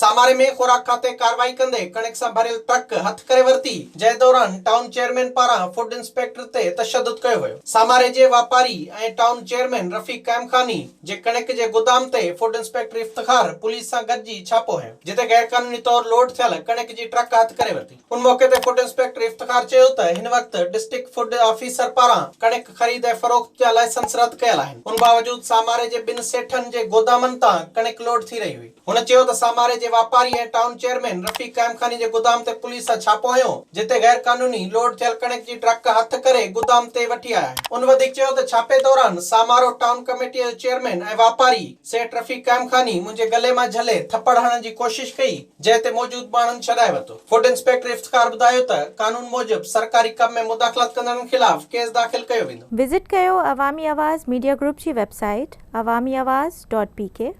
ساماري ۾ خوراڪ کاتي ڪارروائي ڪندي ڪڻڪ سان ڀريل ٽرڪ هٿ ڪري ورتي، جنهن دوران ٽائون چيئرمين پاران فوڊ انسپيڪٽر تي تشدد ڪيو ويو. ساماري جي واپاري ۽ ٽائون چيئرمين رفيق قائمخاني جي ڪڻڪ جي گدام تي فوڊ انسپيڪٽر افتخار پوليس سان گڏجي ڇاپو هنيو، جتي غيرقانوني طور لوڊ ٿيل ڪڻڪ جي ٽرڪ هٿ ڪري ورتي. ان موقعي تي فوڊ انسپيڪٽر افتخار چيو ته هن وقت ڊسٽرڪٽ فوڊ آفيسر پاران ڪڻڪ خريد ۽ فروخت جا لائسنس رد ڪيل آهن، ان باوجود ساماري جي ٻن سيٺن جي گودامن تان ڪڻڪ لوڊ ٿي رهي هئي. هن چيو ته ساماري جي واپاري ۽ ٽائون چيئرمين رفيق قائمخاني جي گودام تي پوليس سان ڇاپو هنيو، جتي غيرقانوني لوڊ ٿيل ڪڻڪ جي ٽرڪ هٿ ڪري گودام تي وٺي آيا آهن. ان وڌيڪ چيو ته ڇاپي دوران سامارو ٽائون ڪميٽي جو چيئرمين ۽ واپاري سيٺ رفيق قائمخاني منهنجي گلي مان جهلي ٿپڙ هڻڻ جي ڪوشش ڪئي، جنهن تي موجود ماڻهن ڇڏائي ورتو. فوڊ انسپيڪٽر افتخار ٻڌايو ته قانون موجب سرڪاري ڪم ۾ مداخلت ڪندڙن خلاف ڪيس داخل ڪيو ويندو. وزٽ ڪيو عوامي آواز ميڊيا گروپ جي website Awami Awaz dot P K.